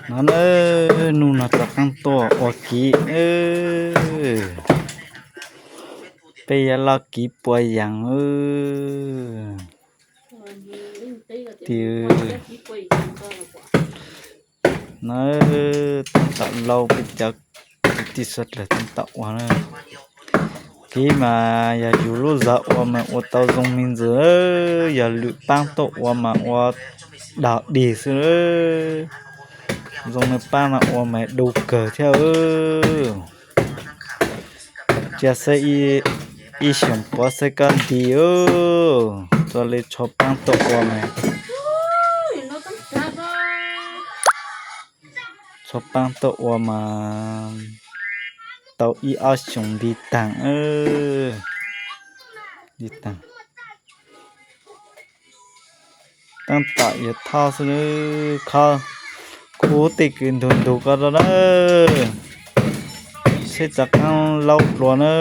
No na, hnub no rov qab tuaj ua kiv, peb yuav loj kiv pua yas. Tiag, no, tab tom lauj, peb cov kwv tij suav dlawg tab tom ua na. Kiv mas yog yus lub zog ua mas ua tau zoo me ntsis, yog lwm paab tuaj ua mas ua dog dig xwb. Zoo le paab no ua mas du kawg thiab. Cia xwb, ib xyoos puav xwb koj nti, txhua le txhua paab tuaj ua mas, txhua paab tuaj ua mas tau ib ob xyoos nti taag, nti taag. Tab tom yuav thauj xwb, khov khuv tej kws ntug ntug ko rau na, seb rov qaab lauj dlua na.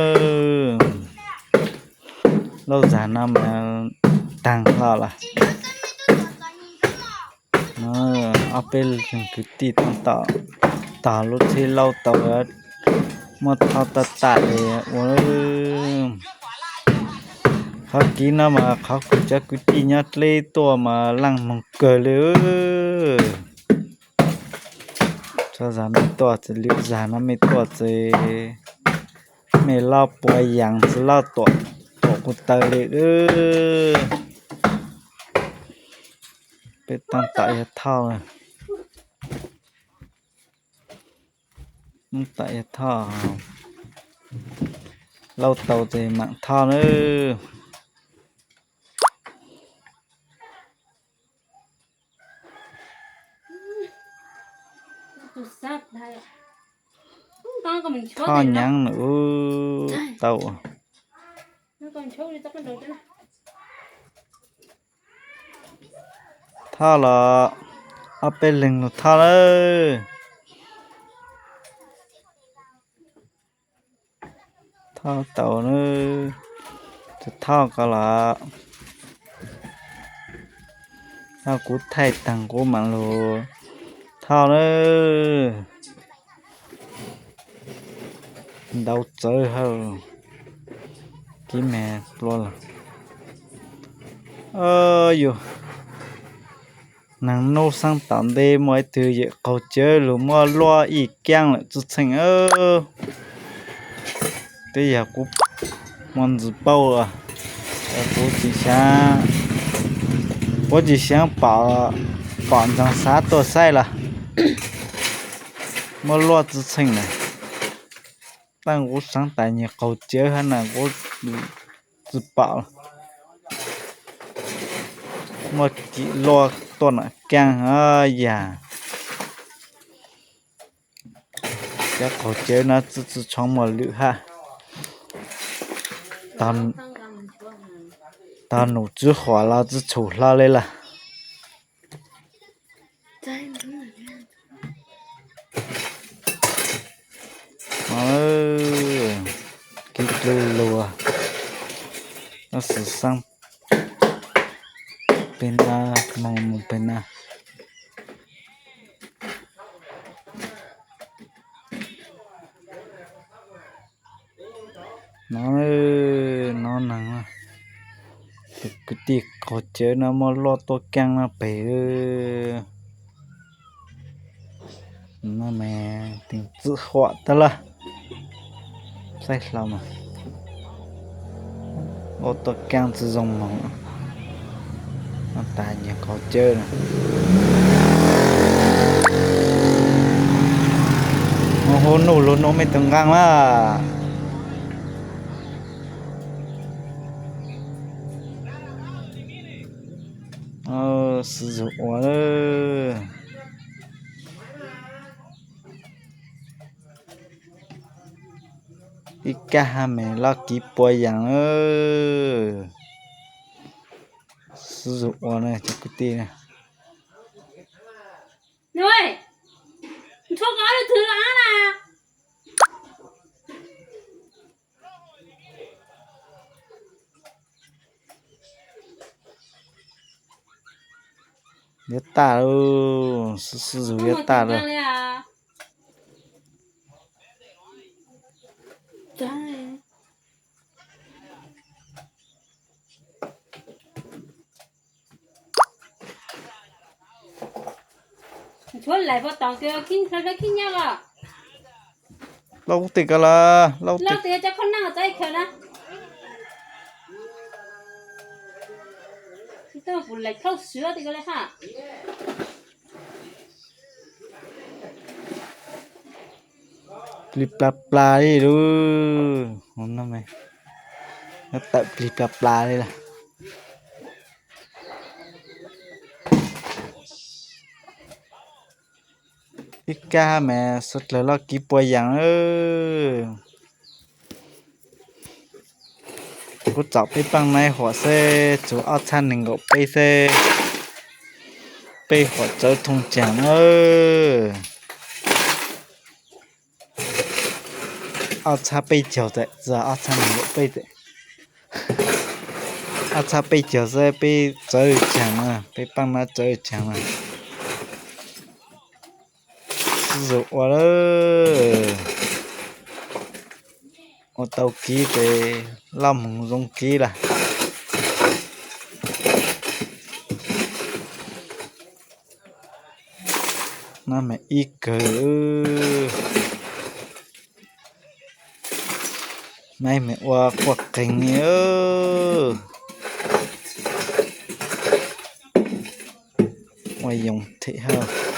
Lauj zag no mas taag hlo lawm. Ob peb leeg kwv tij tab tom tog lub tsheb lauj tau, muab thauj tag tag li ua. Qhov kiv no mas qhov kuv cov kwv tij nyob dleb tuaj mas laaj moog kawg li. Txhua zag mej tuaj txis, lwm zag no mej tuaj txis, mej loj pua yas txis, loj tuam, tuam kuv taw li. Peb tab tom yuav thauj, tab tom yuav thauj, lauj tau ces maam thauj nawb. Thauj nyaav lawm tau. Thauj los, ob peb leeg lug thauj lawm. Thauj tau na, tsis thauj ko los, kuv thaij taag kuv maam lug thauj na. Ntau txawv hawm, kib me plua lawm. Yus, neeg nub xeeb tom ntej muaj ib tug yawm qaug cawv lug muab luaj ib kaab lawm tsi txheej. Twb yog kuv muaj ntsis paub, kuv tsis xaav, kuv tsis xaav pom, pom ntsoog xav tuaj saib los muab luaj tsi txheej na. Tab kuv xaav tas nyuag qaug cawv hab na kuv tsi pom. Muaj kim luaj tuaj nam kaab yag. Cov qaug cawv no tsi tshua muaj lwm hab. Tog num tswv huam los tsi tshum hlo li lawm. Kib dlub luag, xwm xeeb peg na, moog moog peg na. No, no neeg, tus kwv tij qaug cawv no muaj luaj tuaj kaab no pem. No mas teem txwm huam tag lawm. Saib hlo mas, luaj tuaj kaab tsi zoo moog. No tas nyuag qaug cawv na. Hu nuj lug nuj mej tug nqaa mas. Xwv zug ua lawm. Ib kab hab me loj kiv pua yas lawm. Xwv zug ua na cov kwv tij na. Yuav tag lauj. Xwb xwb zus yuav tag lawm. Tshuav laim pov tom kws khib hlab khib nyob os. Lauj ub, tes ko las, lauj tes. Cov khoom neej txawv khaws na. Tsis tau kuv laim thauj swv tes ko li ha. Plig plag plag li lub, tawm plig plag plag li lawm. Ib kab mas suav dlawg loj kiv puas yaam. Kuv tsom peb paaj naib huam xwb tsuas ob txhab nees nkaum peb xwb. Peb huam txawv thoob caag na. Ob txhab peb caug txawm, ob txhab nees nkaum peb txawm. Ob txhab peb caug xwb peb txawv caag na, peb paaj naib txawv caag na. Xwb zus ua lawm. Ua tau kiv ces loj moog zoo kiv lawm. Nab mas ib kawg. Nab mas ua quaj qeeg li. Ua yoo them hab.